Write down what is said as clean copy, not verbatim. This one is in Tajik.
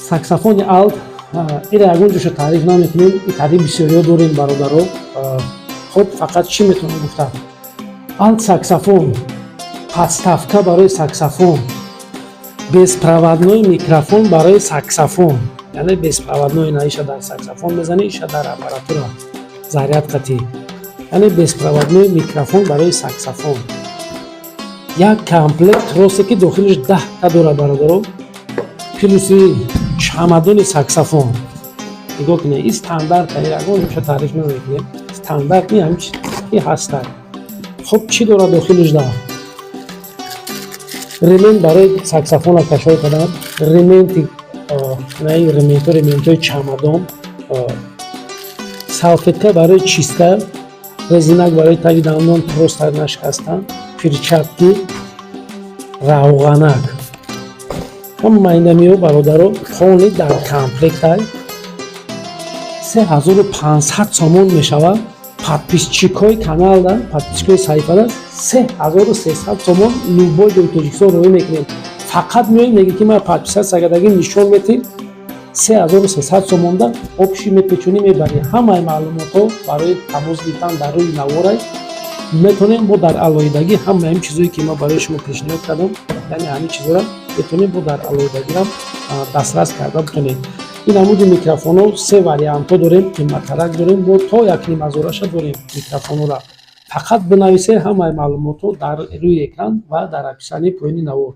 Саксофони алт, ира ягон ҷоша таъриф намекунем, и таъриф бисёриҳо дорем, бародаро. Хуб, фақат чӣ метавонам гуфта? Алт саксофон, подставка барои саксофон, беспроводной микрофон барои саксофон, яъне беспроводной, на иша дар саксофон мезанӣ, иша дар аппаратура заряд қатӣ, яъне беспроводной микрофон барои саксофон, як комплект тросе, ки дохилаш 10-та дорад, бародаро, плюси чамадони саксофон. Нигоҳ кунед, ин стандарт, ягон ҷоша таъриф намекунем, стандарт ни ҳамин ки ҳастад. Хуб, чӣ дорад дохилаш? Да ремень барои саксофона кашол кардан, ременти наи рементҳо, рементҳои чамадон, салфетка барои чистка, резинак барои таги дандон, трос нашикастан, перчатки, равғанак. Ҳама инамиё, бародаро, полный дар комплектай 3500 сомон мешавад. Подписчикои каналда, подписчикои саҳифада 3300 сомон. Любой ҷои Тоҷикистон роҳӣ мекунем. Фақат меоем, меги, ки ман подписаться кардагӣ, нишон метем. 3300 сомонда общий мепечонӣ, мебарӣ. Ҳамаи маълумотҳо барои тамос гирифтан дар рӯи наворай. Метавонем бо дар алоҳидагӣ ҳамаи ҳамин чизое, ки ман барои шумо пешниҳод кардам, яъне ҳамин чизҳоро метавонем бо дар алоҳидагиам дастрас карда битонем. Ин намуди микрофонҳо се вариантҳо дорем, қиматтарак дорем, бо то 1,5 ҳазораша дорем микрофонҳоро. Фақат бинависед, ҳамаи маълумотҳо дар рӯи экран ва дар описании поёни навор.